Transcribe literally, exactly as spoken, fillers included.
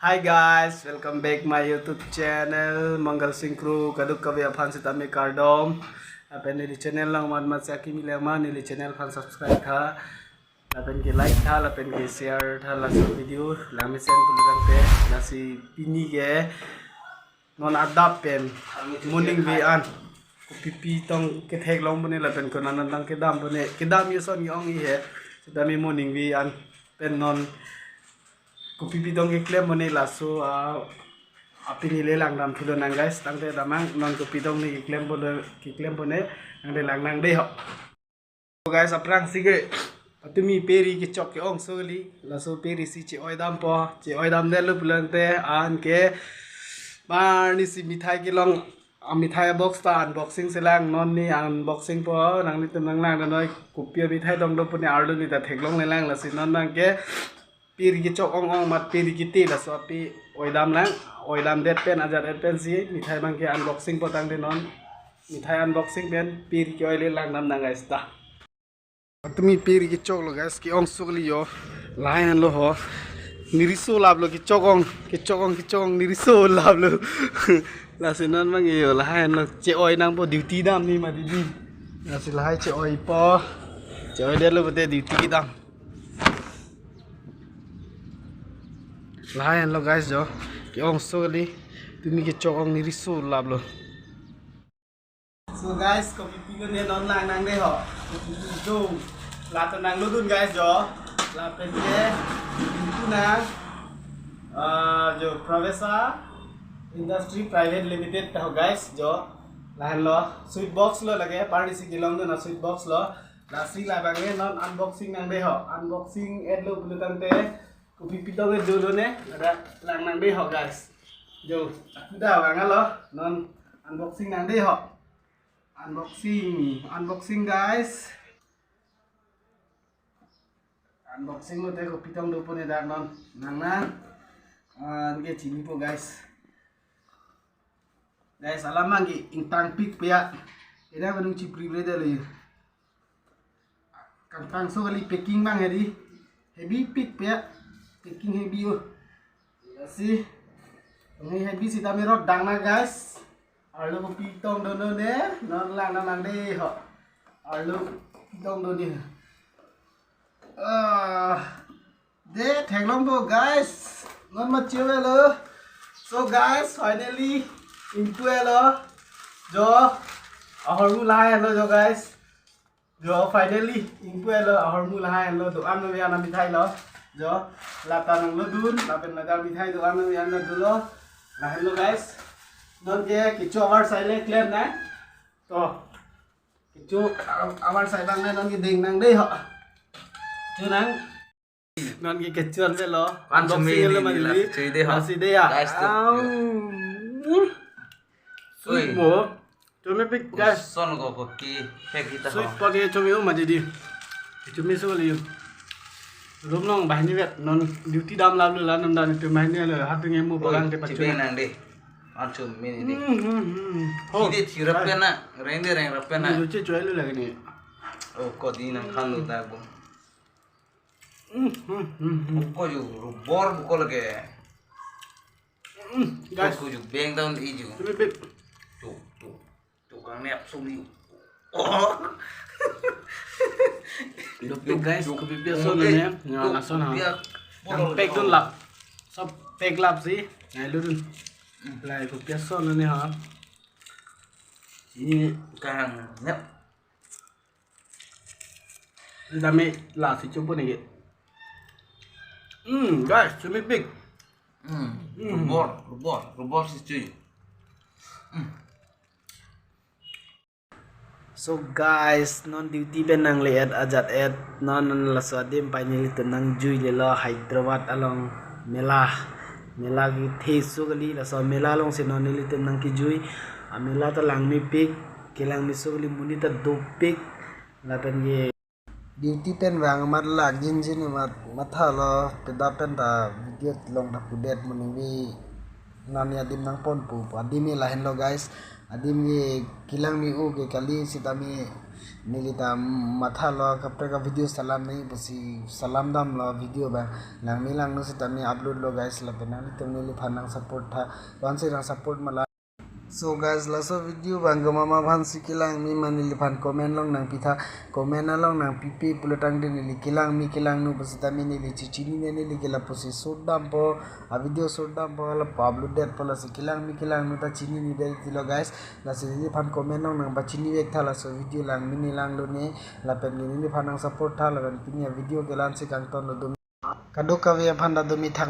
Hi guys, welcome back my YouTube channel Mangal Singh Kro. Kadokave aphan sitame kardom. Lapen neli channel along mat mat si akimi le ma, neli channel aphan subscribe tha. Lapen ke like tha, lapen ke share tha laso video. Langmesen pulo tangte, lasi pini ke non adap pen moning ve an kopipi tong ketheklong pone lapen konat nat tang kedam pone, kedam ason ke-ong he. Sitame moning ve an pen non kopipi tong keklem pone laso, ah, apini le langdam thulo nang guys. Tangte damnang, non kopi tong ne keklem pone, keklem pone, tangte lang nang dei ho. So guys, aphrangsi ke patumi peri kechok ke-ong so kali, laso peri si che-oi dampo, che-oi damdetlo pulo tangte anke arnisi mithai kelong, a mithai box ta unboxing si lang. Non ne unboxing po, nanglitum nang langdam noi, kopi a mithai tong do pone, arlo ne ta theklongle lang. Lasi non nang ke peri kechok ong ong amat peri kiti laso api oi dam lang, oi damdet pen ajat et pensi mithai abang ke unboxing po. Tangte non mithai unboxing pen peri ke-oile langdam nang guys ta. Patumi peri kechoklo guys, ke-ong so kali ho. Lahai henlo ho. Niriso laplo, kechok ong, kechok ong, kechok ong, niriso laplo. Lasi non abang ke ho, lahai henlo, che-oi nangpo, duty dam ne ma didi. Lasi lahai che-oi po. Che-oidetlo pote duty dam. Lahai henlo guys jo. Ke-ong so kali. Tumi kechok ong, niriso laplo. So guys, kopipi ko ne non lang nang dei ho. Kopipi jo. La to nanglodun guys jo. Lapen ke pintu nang, ah, jo Pravesa Industry Private Limited ta ho guys jo. Lahenlo, sweet box lo lake, arnisi kelongdun a sweet box lo. Lasi labang ke non unboxing nang dei ho. Unboxing etlo pulo tangte kopipi tong ke dolo ne, ladak lang nang dei ho guys. Jo, aku da bang alo, non unboxing nang dei ho. Unboxing, unboxing guys. Unboxing lote kopi tong do pone dak non. Nang nang. Anke chinipo guys. Guys, alam abang ke ingtangpik pe ya. Ina benung chipri bre dalo. Kangkang so kali packing abang hedi. Heavy pik pe ya. Packing heavy o. Lasi. Ini heavy sitame rot dang na guys. Arlo kopi tong do ne. Non lang nang dei ho. Arlo kopi tong do ne. Ah. Dei, theklongpo guys. Non ma che-oi lo. So guys, finally ingpu-etlo. Jo, ahormu lahai henlo jo guys. Jo, finally ingpu-etlo, ahormu lahai henlo, do-an nang an mithai lo. Jo, la ta nanglodun, lapen ladak mithai do-an nang an dolo. Lahenlo guys. Non ke kecho avarsai le klem nang. To. Kecho avarsai abang ne non ke deng nang dei ho. Cho nang. Non ke kecho an velo. Pan unboxing chumi lo ni mali. Lasi dei ho. Lasi dei ya. Guys, to. Au. Oi. Sweet mo. Chumi pik guys. Son ko ko ki pek kita ho. Sweet po ke chumi o ma didi. Chumi so le. Room along banghini vet non duty dam laplo la non dan itum banghini lo hatung emu bagang te pachu. Chibeng nang dei. An chumi ni dei. Hmm, hmm, hmm. Ho. Kide thirap pen na, reng de reng rap pen na. Ni luchi choi lo lagi ni. Oh, ko di nang khan lo ta bo. Hmm, hmm, hmm, hmm. Ko ju rubor ko lage. Hmm, guys. Ko ju beng down i ju. Chumi pik. Tu, tu. Tukang nep suli. Oh. Dopik guys, kopipi ason ne. Ya, lason ha. Nang pek dun lap. Sob pek lap si. Nai lu dun. Lai kopipi ason ne ha. Ini kang nep. Dame lasi chumpo ne ke. Hmm, guys, chumi pik. Hmm. Hmm. Rubor, rubor, rubor si chui. Hmm. So guys, non duty pen nangle-et ajat et, non laso adim pai nelitum nangjuilelo Hyderabad along mela. Mela kethe so kali, laso mela alongsi non nelitum nangkejui. A mela ta langmepik, kelangme so kali, monit ta dopik. Lapen ke duty pen vang amat lak jinjin amat mathalo, peda pen ta video along ta pudet moning ve. nani adim nangponpo pu adim ke lahenlo guys. Adim ke kelang me-o ke kali sitame neli ta mathalo kaprek a-video salam nangji pusi salam damlo video abang. Langme langno sitame upload lo guys, lapen nanglitum neliphan nang support tha, konsi nang support ma la. So guys, laso video abang komat ma aphansi kelang me ma neliphan comment along nangpi tha, comment along nangpipe pulo tangte neli kelang me kelangno pusitame neli chechinine, neli ke lapusi shoot dampo, a-video shoot dampo, lapu upload detpo, lasi kelang me kelangno ta chinine det tilo guys. Lasi neliphan comment along nangpachini vek tha, laso video langme ne langlone, lapen ke neliphan nang support tha, lapen pini a-video ke la-ansi kangtonlo, dum kadokave aphan ta dumi thak